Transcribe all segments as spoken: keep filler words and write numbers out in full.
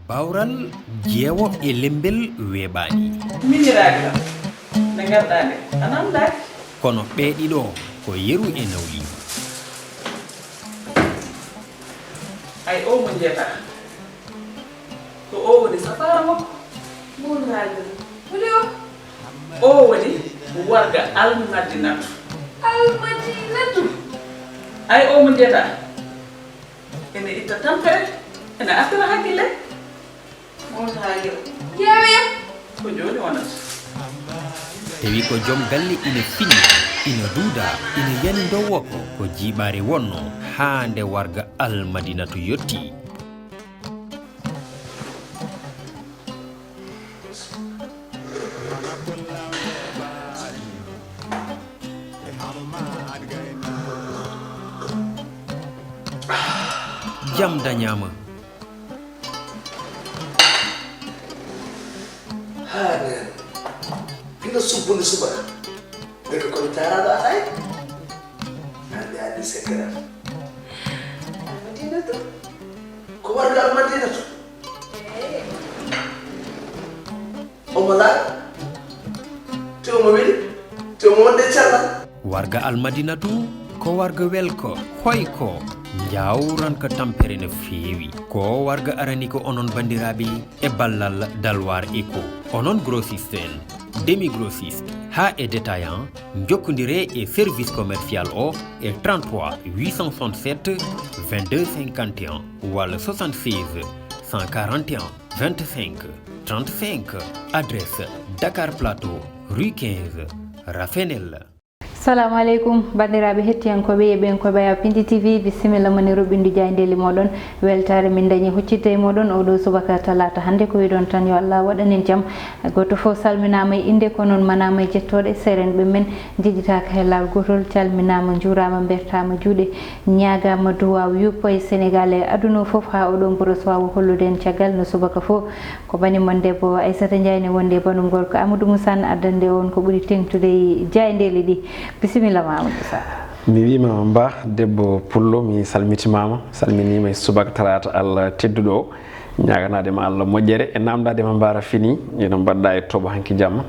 Bawral jeewo e lembel weeɓaani. Miñiraaɗi am, nde ngarɗaa nde, a namdaaki. Kono ɓee ɗiɗo ko yeru e nawliigu. Ay oo mo njeetaa, ko oo woni safaara makko. Mawɗo Rajo, holi o? Oo woni warga Almadinatu. Almadinatu? Ay oo mo njeetaa, ene itta tampere, ene artira hakkille. Mawɗo Rajo, ƴeewe yam. Ko jooni wonata. Tawi ko joom galle ina fini, ina duuda, ina yani ndowoko ko jiiɓaare wonno haa nde warga Almadinatu yotti. Jam dañaama. Haa neen, hino subbude subaka. Ndeke ko mi taaraaɗo alaa e? Hannde addi sekkeram. Almadinatu? Ko warga Almadinatu? Omo laara? Te omo weli? Te omo wonde cellal? Warga Almadinatu ko warga welko, hoyko, njawranka tampere no feewi. Ko warga arani ko onon banndiraaɓe e ballal Dalwar Eco. Onon grossiste en, demi grossiste, haa e détaillant, njokkondire e service commercial o e trente-trois huit cent soixante-sept vingt-deux cinquante et un walla soixante-seize cent quarante et un vingt-cinq trente-cinq. Adresse Dakar Plateau, rue quinze, Rafenel. Salamu aleykum, banndiraaɓe hettiyankooɓe e ɓen ko ɓeya Pindi T V, bisimilla mon e roɓɓindu jaayndeeli mooɗon. Weltaare min dañi huccitde e mooɗon oo ɗoo subaka talaata hannde. Ko wiɗon tan yo Allah waɗan en jam. Gooto fof salminaama e innde, ko noon manaama e jettooɗe. Seerenɓe men njiɗitaaka he laawol gootol, calminaama, njuuraama, mbertaama juuɗe, ñaagaama duwaaw yuppo e Senegaal e aduna o fof, haa oo ɗoo mboros waawa hollude en caggal no subaka fof. Ko bani mon debbo Aissata Ndiaye ne wondi e banum gorko Amadou Moussa ne addande on ko ɓuri teŋtude e jaayndeeli ɗi. Bisimilla ma Amadou Moussa. Mi wiima Bah debbo Pullo, mi salmitimaama, salminiima e subaka talaata Allah tedduɗo o. Ñaaganaade ma Allah moƴƴere e naamndaade ma mbaara fini, ino mbaɗɗa e toɓo hanki jamma.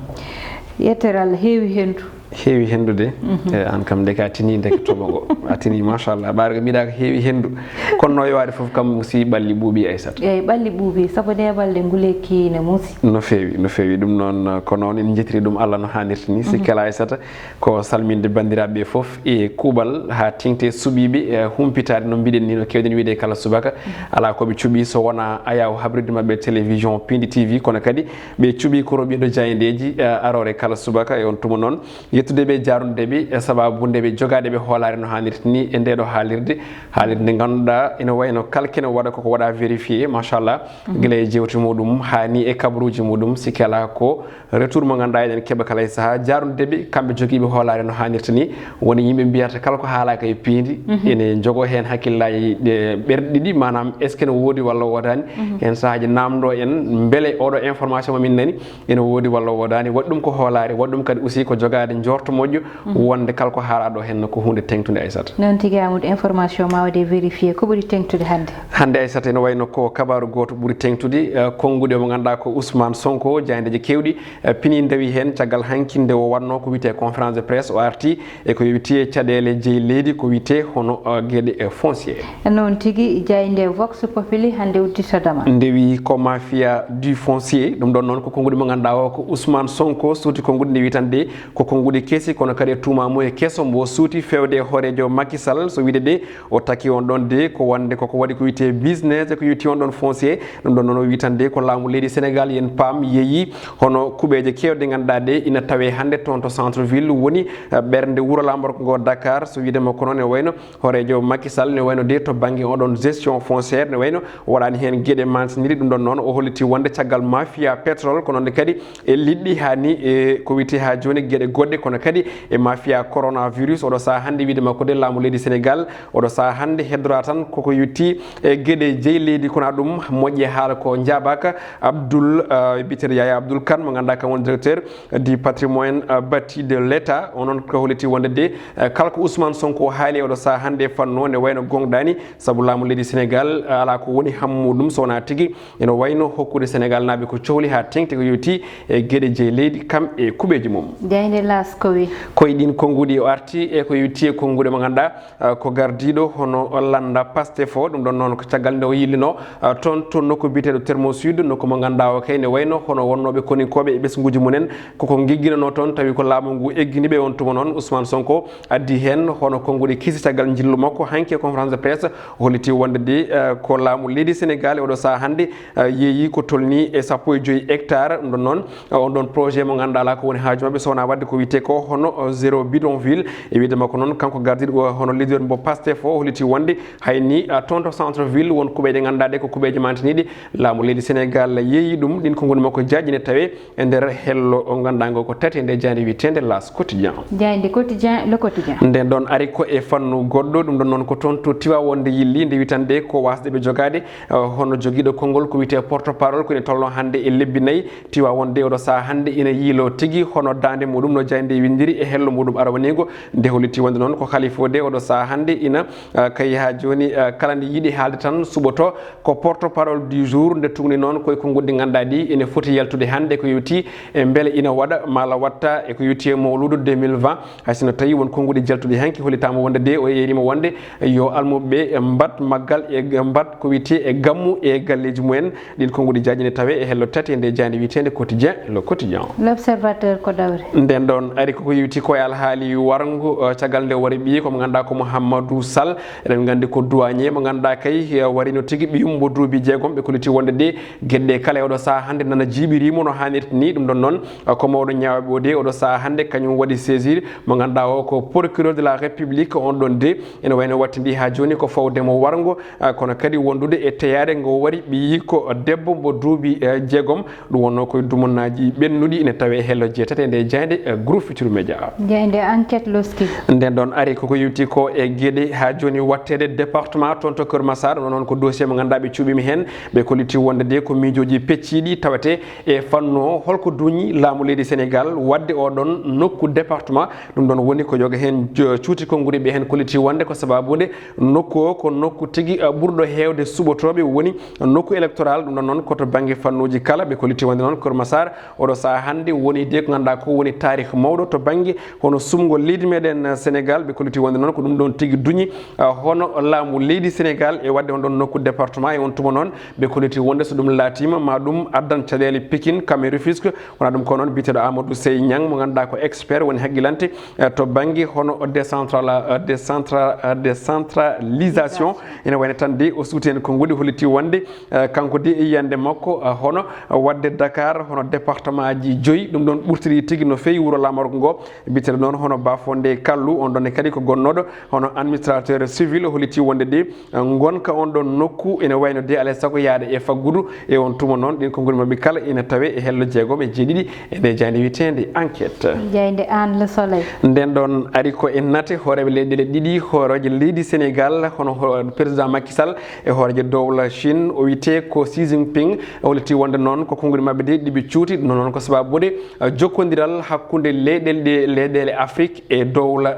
Yettere Allah heewi henndu. Heewi henndude. E, aan kam ndeke a tinii ndeke toɓo ngo. A tinii machallah. Ɓaarga mbiɗa ko heewi henndu. Kono no yowaade fof kam si ɓalli ɓuuɓi Aissata. Eeyi, ɓalli ɓuuɓi, sabu nde ɓalli nguleeki ne muusi. No feewi, no feewi. Ɗum noon, ko noon en njetiri ɗum Allah no haanirta ni. Sikke alaa Aissata, ko salminde banndiraaɓe ɓe fof e kuuɓal haa teeŋti e suɓiiɓe, e humpitaade no mbiɗen ni, no keewɗen wiyde kala subaka. Alaa ko ɓe cuɓii so wonaa ayaawo habrirde maɓɓe télévision Pindi T V, kono kadi ɓe cuɓii ko roɓɓindo jaayndeeji, e aroore kala subaka. E on tuma noon, yettude ɓe, jaarnude ɓe e sabaabu nde ɓe jogaade ɓe hoolaare no haanirta ni e ndeɗo haalirde. Haalirde nde ngannduɗaa ina wayno kala kene waɗa koko waɗa vérifié, machallah, gila e jewte muɗum haa ni e kabaruuji muɗum. Sikke alaa ko retour mo ngannduɗaa eɗen keɓa kala e sahaa. Jaarnude ɓe, kamɓe jogiiɓe hoolaare no haanirta ni, woni yimɓe mbiyata kala ko haalaaka e piindi, ene njogoo heen hakkillaaji ɗe ɓerɗe ɗiɗi, maanaam est ce que ne woodi walla woodaani? Heen sahaaji naamndoo en mbele oɗo information mo min nani ene woodi walla woodaani? Waɗi ɗum ko hoolaare, waɗi ɗum kadi aussi ko jogaade njoorto moƴƴo, wonde kala ko haalaa ɗo heen ko huunde teeŋtunde Aissata. Noon tigi Amadou, information ma waɗe vérifié, ko ɓuri teeŋtude hannde? Hannde Aissata ene wayno ko kabaaru gooto ɓuri teeŋtude, eh, konnguɗi mo ngannduɗaa ko Ousmane Sonko, jaayndeeji keewɗi, eh, pinii ndawi heen caggal hanki nde o waɗnoo ko wiyetee conférence de presse, o arti e ko wiyetee caɗeele jeyi leydi, ko wiyetee hono, eh, geɗe, eh, foncier. Noon tigi, jaaynde Vox Populi hannde udditadama. Ndewi ko mafia du foncier, ɗum ɗoon noon ko konnguɗi mo ngannduɗaa o ko Ousmane Sonko suuti konnguɗi, ndewi tan de ko konnguɗi kesi, kono kadi e tuuma mo e keso mbo suuti feewde e hooreejo Macky Sall, so wiyde de o taki on ɗoon de ko wonde koko waɗi ko wiyetee business e ko wiyetee on ɗoon foncier. Ɗum ɗoon noon o wii tan de ko laamu leydi Sénégal, yen paam, yeeyi hono kuɓeeje keewɗe ngannduɗaa de ina tawee hannde toon to centre ville, woni, eh, ɓernde wuro laamorgo ngo Dakar. So wiide mo ko noon, ene wayno hooreejo Macky Sall, ne wayno de to bannge oɗon gestion foncière, ne wayno o waɗaani heen geɗe mantiniri. Ɗum ɗoon noon o holliti wonde caggal mafia pétrole, ko noon kadi e liɗɗi haa ni e ko wiyetee haa jooni geɗe goɗɗe, Kono kadi e mafia coronavirus, oɗo saha hannde, wiide makko de laamu leydi Sénégal oɗo saha hannde heddora tan koko yetti e geɗe jeyi leydi, kono ɗum moƴƴe haala ko jaabaka. Abdoul, uh, biyeteeɗo Yaya Abdoul Kane, mo ngannduɗaa kam woni directeur du patrimoine, uh, bâti de l'État, o noon ko holliti wonde de, uh, kala ko Ousmane Sonko haali oɗo saha hannde e fannu o, ne wayno gonɗaani, sabu laamu leydi Sénégal, uh, alaa ko woni hammu ɗum so wonaa tigi ene wayno hokkude Sénégal naaɓe ko cohli haa teŋti ko yetti e geɗe jeyi leydi kam e kuɓeeji mum. Jaaynde L'As ko wi? Koye ɗin konnguɗi o arti e ko yetti e konnguɗi mo ngannduɗaa, uh, ko gardiiɗo hono lannda Pastef o. Ɗum ɗon noon ko caggal nde o yillino, uh, toon to nokku biyeteeɗo Termo Sud, nokku mo ngannduɗaa o kay ne wayno hono wonnooɓe koninkooɓe e ɓesnguuji mumen koko ngigginanoo toon, tawi ko laamu ngu eggini ɓe. On tuma noon Ousmane Sonko addi heen hono konnguɗi kesi caggal njillu makko hanki e conférence de presse, o holliti wonde de, uh, ko laamu leydi Sénégal e oɗo saha hannde, uh, yeeyi ko tolni e sappo e joyi hectare. Ɗum ɗon noon, uh, on ɗon projet mo ngannduɗaa alaa ko woni haaju maɓɓe so wonaa waɗde ko wiyetee ko hono, uh, zéro bidonville. E wiyde makko noon, kanko gardiiɗo, uh, hono leader mbo Pastef o, holliti wonde hayni, uh, toon to centre ville won kuɓeeje ngannduɗaa ɗe ko kuɓeeje mantiniiɗe. Laamu leydi Sénégal yeeyi ɗum, ɗin konnguɗi makko jaaji ne tawe e nder hello o ngannduɗaa ngo ko tati e nde jaaynde wiyeteende L'As Quotidien. Jaaynde Quotidien, Le Quotidien. Nden ɗon ari ko e fannu goɗɗo, ɗum ɗon noon ko toon to Tiwaawoon nde yilli, nde witande ko waasde ɓe jogaade, uh, hono jogiiɗo konngol ko wiyetee porte parole, ko ene tolno hannde e lebbi nayi. Tiwaawoon de oɗo saha hannde ina yiilo tigi hono daande muɗum no jaaynde windiri e hello muɗum arawaniigo, nde holliti wonde noon ko Khalifa o de oɗo saha hannde ina, uh, kay haa jooni, uh, kala nde yiɗi haalde tan suɓoto ko porte parole du jour. Nde tugni noon koye konnguɗi ngannduɗaa ɗi ene foti yaltude hannde ko yetti e mbele ina waɗa mala watta e ko yetti e mawluudu deux mille vingt. Hay sinno tawi won konnguɗi jaltuɗi hanki hollitaama wonde de o yeerima wonde yo almuɓe ɓe mbaɗ maggal e mbaɗ ko wiyetee e gammu e galleeji mumen. Ɗin konnguɗi jaaji ne tawe e hello tati e nde jaaynde wiyeteende Quotidien, Le Quotidien. L'Observateur ko dawri? Nden ɗon ari koko yewti ko e alhaali warngo, uh, caggal nde wari ɓiyi ko mo ngannduɗaa ko Mouhamadou Sall. Eɗen nganndi ko douanier mo ngannduɗaa kay, uh, warino tigi ɓiyum mbo duuɓi jeegom. Ɓe kolliti wonde de geɗe kala e oɗo saha hannde nana jiiɓirimo no haanirta ni. Ɗum ɗon noon, uh, ko mawɗo ñaawɓe o de oɗo saha hannde kañum waɗi saisir mo ngannduɗaa o ko procureur de la République. On ɗon de ene wayno wattindi haa jooni ko fawde mo warngo, uh, kono kadi wondude e teyaare ngo wari ɓiyi ko debbo mbo duuɓi, uh, jeegom. Ɗum wonno koye dumunnaji ɓennuɗi ene tawe e hello jeetati e nde jaaynde, eh, Groupe Futurs Médias. Jaaynde Enquête loski. Nden ɗon ari koko yewti ko e geɗe haa jooni wattede département toon to Keur Massar. Ɗum noon ko dossier mo ngannduɗaa ɓe cuuɓima heen. Ɓe kolliti wonde de ko miijooji pecciiɗi tawete e fannu o. Holko duñi laamu leydi Sénégal waɗde oɗon nokku département? Ɗum ɗon woni ko yoga heen jo-, cuuti konnguɗi ɓe heen kolliti wonde ko sababude nokku o ko nokku tigi, eh, ɓurɗo heewde suɓotooɓe woni nokku électoral. Ɗum ɗon noon ko to bannge fannuuji kala. Ɓe kolliti wonde noon Keur Massar oɗo saha hannde woni de ko ngannduɗaa ko woni taarih mawɗo to bannge hono suɓngol leydi meɗen Sénégal. Ɓe kolliti wonde noon ko ɗum ɗon tigi duñi, ah, hono laamu leydi Sénégal e waɗde on ɗon nokku département. E on tuma noon ɓe kolliti wonde so ɗum laatiima ma ɗum addan caɗeele Pikine kam e Rufisque. Wonaa ɗum ko noon biyeteeɗo Amadou Sey Niang mo ngannduɗaa ko expert woni haqqilante, eh, to bannge hono décentral-, eh, décentra-, eh, décentralisation. Ene wayno tan de o suuti heen konnguɗi holliti wonde, eh, kanko de e yiyannde makko, eh, hono waɗde Dakar hono département ji joyi. Ɗum ɗon ɓurtiri tigi no feewi wuro laamorgo ngo. Biyeteeɗo noon hono Bafonde Kallu, on ɗon ne kadi ko gonnooɗo hono administrateur civil, holliti wonde de, eh, ngonka on ɗon nokku ene wayno de alay sago yaade e faggudu. E on tuma noon ɗin konnguɗi maɓɓe kala ene tawe e hello jeegom e jeeɗiɗi e nde jaaynde wiyeteende Enquête. Jaaynde Aan Le Soleil. Nden ɗon ari ko e nate hooreeɓe leyɗeele ɗiɗi, hooreejo leydi Sénégal hono ho-, président Macky Sall e hooreejo dowla Chine o wiyetee ko Xi Jinping, o holliti wonde noon ko konnguɗi maɓɓe de ɗiɓe cuuti. Ɗum noon ko sababude, eh, jokkondiral hakkunde leyɗeele ɗe, leyɗeele Afrique e dowla,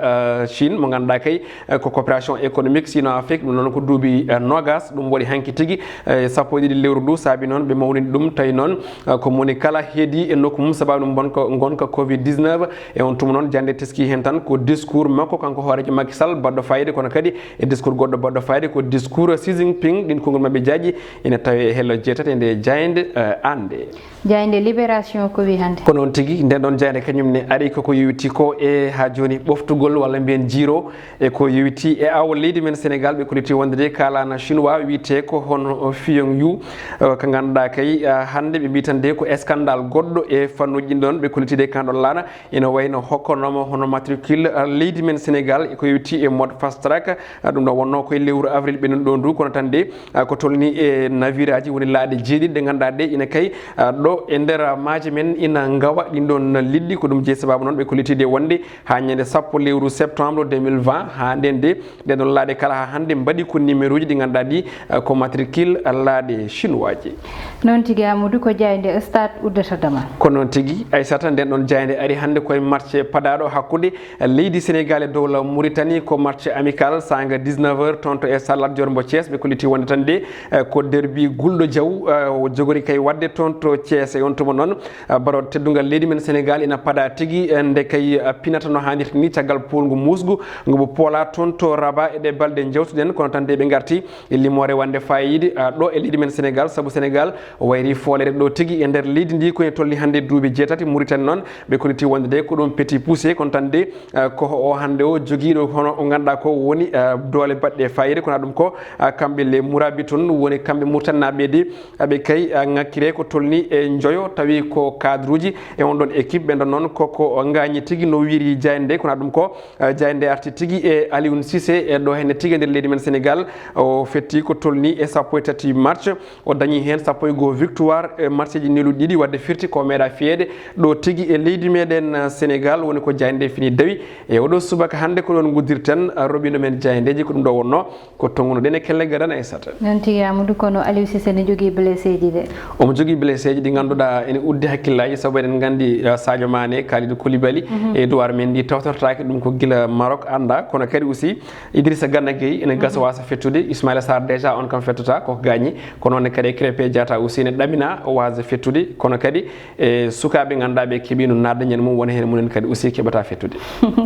eh, Chine mo ngannduɗaa kay, eh, ko coopération économique Sino-Afrique. Ɗum noon ko duuɓi, eh, noogas ɗum waɗi hanki tigi, eh, sappo e ɗiɗi lewru ndu saabi noon ɓe mawnini ɗum. Tawi noon, eh, ko moni kala heedi e nokku mum sababu ɗum bonko, ngonka covid dix-neuf. E on tuma noon jaaynde teski heen tan ko discours makko kanko hooreejo Macky Sall baɗɗo fayida, kono kadi e discours goɗɗo baɗɗo fayida ko discours Xi Jinping. Ɗin konngol maɓɓe jaaji ene tawe e hello jeetati e nde jaaynde, eh, Aan nde. Jaaynde Libération ko wi hannde? Ko noon tigi, nden ɗon jaaynde kañum ne ari koko yewti ko e haa jooni ɓoftugol walla mbiyen jiiro e ko yewti e awo leydi men Sénégal. Ɓe kolliti wonde de kaalana chinois wiyetee ko hono Feng Yu, eh, ko ngannduɗaa kay, eh, hannde ɓe mbiyi tan de ko scandale goɗɗo e fannuuji ɗin ɗon. Ɓe kolliti de kan ɗon laana ene wayno hokkanoomo hono matricule, eh, leydi men Sénégal ko yewti e mode fast track. Ah, ɗum ɗo wonno koye lewru avril ɓennuɗo ɗo ndu, kono tan de, ah, ko tolni e navire aji woni laaɗe jeeɗiɗi ɗe ngannduɗaa ɗe ina kay, ah, ɗo e nder maaje men ina ngawa ɗin ɗon liɗɗi. Ko ɗum jeyi sababu Noon ɓe kollitiiɗe wonde haa ñande sappo lewru septembre deux mille vingt, haa nden de, ɗee ɗoon laaɗe kala haa hannde mbaɗi ko numéro uji ɗi ngannduɗaa ɗi, eh, ko matricule laaɗe chinois ji. Noon tigi, Amadou, ko jaaynde Stade uddata damal. Ko noon tigi, Aissata, nden ɗoon jaaynde ari hannde koye match paɗaaɗo hakkunde leydi Sénégal e dowla Mauritanie, ko match amical saanga dix-neuf heures toon to e Stade Lat Dior mbo Thiès. Ɓe kolliti wonde tan de, eh, ko derbi gulɗo jaw, eh, o jogori kay waɗde toon to Thiès. E on tuma noon, eh, baro teddungal leydi men Sénégal ina paɗa tigi, eh, nde kay, eh, pinata no haanirta ni caggal poolngu muusgu ngu mo poola toon to Rabat e ɗe balɗe njawtuɗen. Kono tan de ɓe ngarti e limoore wonde faayiida, ah, ɗo e leydi men Sénégal, sabu Sénégal o wayri foolere ɗo tigi e nder leydi ndi, ko ene tolni hannde duuɓi jeetati. Mauritanie noon, ɓe kolliti wonde de ko ɗum petit poussé, kono tan de, ah, ko o hannde o jogiiɗo hono o ngannduɗaa ko woni, ah, doole baɗɗe faayiida, kono ɗum ko, ah, kamɓe les Mourabitoun woni kamɓe Mauritanie naaɓe de, aɓe kay, ah, ŋakkire ko tolni e njoyo, tawi ko cadre uji e on ɗon équipe ɓe ɗon noon koko ngaañi tigi no wiiri jaaynde nde, kono ɗum ko, ah, jaaynde nde arti tigi e Aliou Cissé e ɗo henne tigi e nder leydi men Sénégal. O fetti ko tolni e sappo e tati match, o dañi heen sappo e goo victoire e match ji nul ɗiɗi, wadde firti ko meeɗa fiyeede ɗo tigi e leydi meɗen, ah, Sénégal. Woni ko jaaynde nde fini dawi e oɗo subaka hannde ko ɗon nguddirten, ah, roɓindo men jaayndeeji ko ɗum ɗo wonno. Ko tonngunoɗen e kelle gadana e sata. Noon tigi, Amadou, kono Aliou Cissé ne jogii blessé ji de. Omo jogii blessé ji ɗi ngannduɗaa ene uddi hakkillaaji, sabu eɗen nganndi, eh, Sadio Mané, Kalidou Koulibaly, mhm, e Edouard Mendy tawtortaake ɗum ko gila Maroc annda, kono kadi aussi Idrissa Gana Gueye ene gasa, mhm, wasa fettude, Ismaïla Sarr déjà on kam fettata koko gaañi, kono noon kadi e Krépin Diatta aussi ene ɗamina wasa fettude, kono kadi e sukaaɓe ngannduɗaa ɓe keɓiino naatde ñande mum, wona heen mumen kadi aussi keɓata fettude.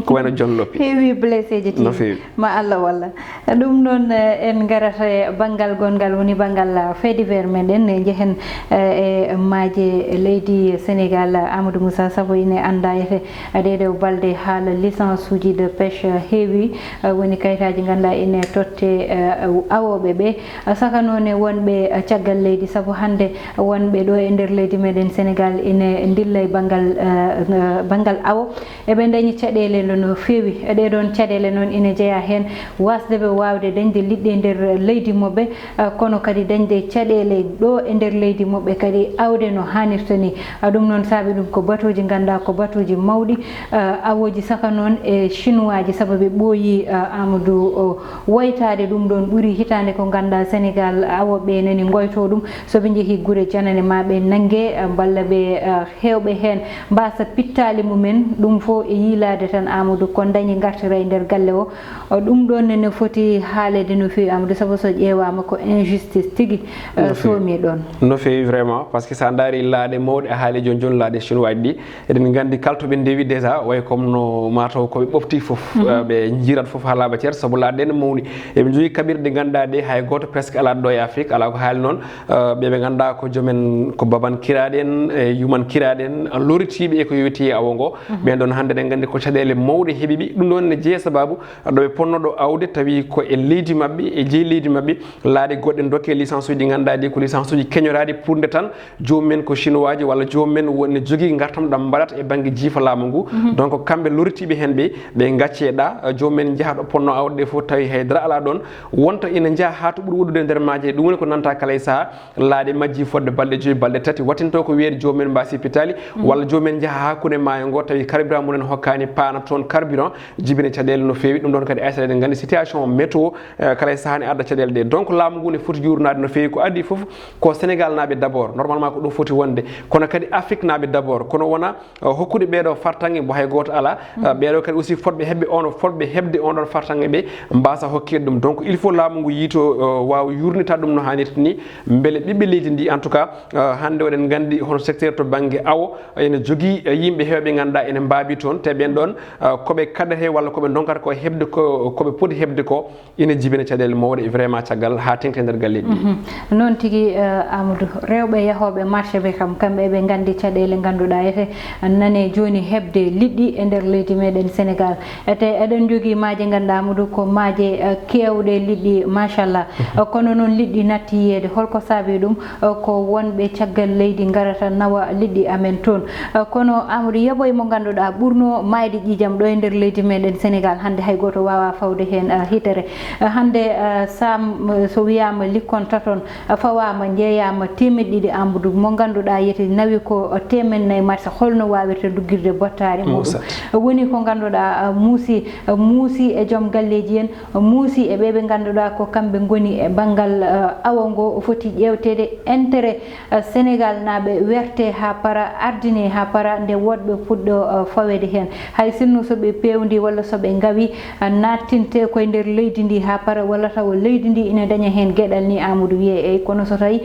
Ko wayno John Lopy. Heewi blessé ji tigi. No feewi. Ma Allah walla. Ɗum noon, eh, en ngarata e banngal gonngal, woni banngal, ah, fait divers meɗen, eh, njehen, eh, e maaje leydi Sénégal, ah, Amadou Moussa, sabu ine annda ete, eh, ɗeɗo balɗe haala licence uji de pêche, eh, heewi, eh, woni kayitaaji ngannduɗaa ine totte, eh, awooɓe ɓe. Saka noon e wonɓe, eh, caggal leydi, sabu hannde wonɓe ɗo e nder leydi meɗen Sénégal ine ndilla e banngal, eh, eh, banngal awo. Eɓe ndañi caɗeele no, no feewi. E ɗee ɗoon caɗeele noon ine jeyaa heen wasde ɓe waawde dañde liɗɗi e nder leydi maɓɓe, eh, kono kadi dañde caɗeele ɗo e nder leydi maɓɓe kadi awde no haanirta ni. Ah, ɗum noon saabi ɗum ko batuuji ngannduɗaa ko batuuji mawɗi, eh, awooji saka noon e chinois ji, sabu ɓe ɓooyi, eh, Amadou, o, woytaade. Ɗum ɗoon ɓuri hitaande ko ngannduɗaa Sénégal, awo ɓe nani ngoyto ɗum. So ɓe njehii gure janane ma ɓe nannge, eh, mballa ɓe, eh, heewɓe heen mbaasa pittaali mumen. Ɗum fof e yiilaade tan, Amadou, ko dañi ngartira e nder galle o. O, ɗum ɗoon ne, ne foti haaleede no feewi, Amadou, sabu so ƴeewaama ko injustice tigi, eh, no feewi, soomi ɗoon. No feewi vraiment, parce que so a ndaari laaɗe mawɗe, a haali jooni jooni laaɗe chinois ɗi, eɗen nganndi kala to ɓe ndewi déjà, way comme no mataw ko ɓe ɓofti fof, mhm, eh, ɓe njiirat fof haa laaɓa ceer, sabu laaɗe ɗe ne mawni. Eɓe njogii kaɓirɗe ɗe ngannduɗaa ɗe hay gooto presque alaa ɗo e Afrique, alaa ko haali noon, eh, ɓe ɓe ngannduɗaa ko joomen, ko baban kiraaɗe en, e yuman kiraaɗe en, loritiiɓe e ko yowiti e awo ngo. Mhm. Ɓeen ɗoon hannde eɗen nganndi ko caɗeele mawɗe heɓi ɓe. Ɗum ɗoon ne jeeya sababu ɗo ɓe ponnoɗo awde, tawi ko e leydi maɓɓe, e jeyi leydi maɓɓe, laaɗe goɗɗe dokke licence uji ɗi ngannduɗaa ɗi ko licence uji keñoraaɗi pour nde tan joomum en ko chinois ji walla joomum en woni ne jogii ngartam ɗam mbaɗata e bannge jiifa laamu ngu. Mhm. Donc, kamɓe loritiiɓe heen ɓe, ɓe ngacce ɗa, joomum en njaha ɗo ponno awde ɗe fof tawi hay dara alaa ɗoon. Wonta ina njaha haa to ɓuri woɗɗude e nder maaje, ɗum woni ko nanta kala e sahaa, laaɗe majji fodde balɗe joyi, balɗe tati, waɗtinto ko wiyeede joomum en mbaasi pittaali, mhm, walla joomum en njaha haa hakkunde maayo ngo, tawi carburant mum en hokkaani paana toon carburant, jibina caɗeele no feewi. Ɗum ɗoon kadi, Aissata, eɗen nganndi situation météo, eh, kala e sahaa ne adda caɗeele ɗe. Donc, laamu ngu ne foti juurnaade no feewi. Ko adii fof ko Sénégal naaɓe d'abord, normalement ko ɗum foti wonde, kono kadi Afrique naaɓe d'abord, kono wona, eh, hokkude ɓeeɗo fartaŋŋe mbo hay gooto alaa. Eh, ɓeeɗo kadi aussi fotɓe heɓde on, fotɓe heɓde on ɗon fartaŋŋe ɓe mbaasa hokkeede ɗum. Donc, il faut laamu ngu yiito, eh, waawa yuurnitaade ɗum no haanirta ni, mbele ɓiɓɓe leydi ndi, en tout cas, eh, hannde oɗen nganndi hono secteur to bannge awo ene jogii, eh, yimɓe heewɓe ngannduɗaa ene mbaabi toon, te ɓeen ɗoon, eh, ko ɓe kaɗata walla ko ɓe ndonkata ko heɓde ko, ko ɓe poti heɓde ko, ina jibina caɗeele mawɗe vraiment caggal haa teŋti e nder galleeji ɗi. Mhm. Noon tigi, eh, Amadou, rewɓe yahooɓe marché ɓe kam, kamɓe eɓe nganndi caɗeele ngannduɗaa ete nane jooni heɓde liɗɗi e nder leydi meɗen Sénégal. Ete eɗen njogii maaje ngannduɗaa, Amadou, ko maaje, eh, keewɗe liɗɗi, machallah. Mhm. Eh, kono noon liɗɗi natti yiyeede. Holko saabi ɗum? Eh, ko wonɓe caggal leydi ngarata nawa liɗɗi amen toon. Eh, kono Amadou, yaɓoy mo ngannduɗaa ɓurno maayde ƴiiƴam ɗo e nder leydi meɗen Sénégal, hannde hay gooto waawaa fawde heen, eh, hitere. Eh, hannde, eh, sam, eh, so wiyaama likkon taton, eh, fawaama, njeeyaama teemeɗɗe ɗiɗi Amadou, mo ngannduɗaa yeti nawi ko, eh, teemeɗɗe nayi marché, holno waawirta duggirde bottaari muɗum. Woni ko ngannduɗaa, uh, muusi, uh, muusi e joom galleeji en, muusi e ɓe ɓe ngannduɗaa ko kamɓe ngoni e banngal, uh, awo ngo foti ƴeewteede intérêt, uh, Sénégal naaɓe werte haa para, ardine haa para nde woɗɓe puɗɗo, uh, faweede heen. Hay sinno so ɓe peewndi walla so ɓe ngawi, uh, naattinte koye nder leydi ndi haa para walla tawa leydi ndi ina daña heen geɗal ni Amadou wiyee eyyi, kono so tawi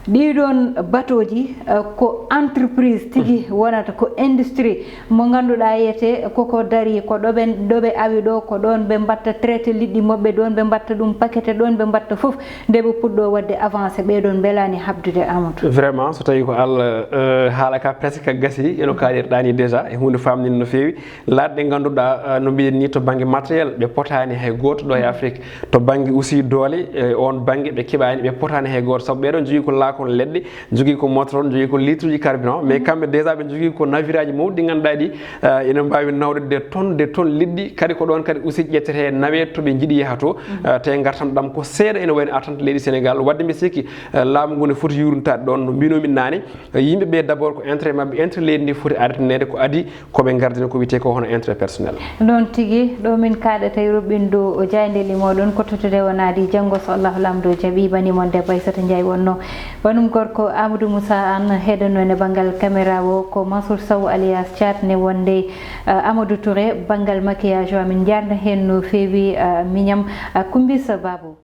ɗiɗon batooji, uh, ko entreprise tigi wonata, ko industrie mo ngannduɗaa yiyetee koko darii, ko ɗo ɓe, ɗo ɓe awi ɗo, ko ɗoon ɓe mbatta traité liɗɗi maɓɓe, ɗoon ɓe mbatta ɗum paqueté, ɗoon ɓe mbatta fof, nde ɓe puɗɗo waɗde avancé, ɓeɗon mbelaani haɓdude Amadou. Vraiment, so tawi ko Allah, uh, haala ka presque ka gasi, eno kaalirɗaa ni déjà, e huunde famɗinde no feewi. Laaɗe ɗe ngannduɗaa, uh, no mbiɗen ni to bannge matériel, ɓe potaani hay gooto ɗo e Afrique. To bannge aussi doole, e on bannge ɓe keɓaani, ɓe potaani hay gooto. Sabu ɓeɗon jogii ko laakon leɗɗe, jogii ko motron, jogii ko litre uji carburant, mais kamɓe déjà ɓe jogii ko navire aji mawɗi ɗi ngannduɗaa ɗi, uh, ene mbaawi nawde des tonnes, des tonnes liɗɗi. Kadi ko ɗoon kadi aussi ƴettete nawe to ɓe njiɗi yaha to, uh, te ngartam ɗam ko seeɗa ene wayno attente leydi Sénégal. Wadde mbi sikki, uh, laamu ngu ne foti yuurnitaade ɗoon no mbinomi naane. Yimɓe ɓe d'abord ko intérêt maɓɓe, intérêt leydi ndi foti ardineede, ko adi ko ɓe ngardina ko wiyetee ko hono intérêt personnel. Noon tigi, ɗo min kaaɗata e ruɓɓinɗo o jaayndeeli mooɗon ko tottude wonaa ɗi janngo so Allahu Laamɗo jaɓi, bani mon debbo Aissata Ndiaye wonno. Banum gorko Amadou Moussa Anne heɗono e banngal caméra o ko Mansour Sow alias Thiat ne wonde, uh, Amadou Touré banngal maquillage o, amin njaarna heen no feewi, uh, miñam, uh, Kumbisa Babou.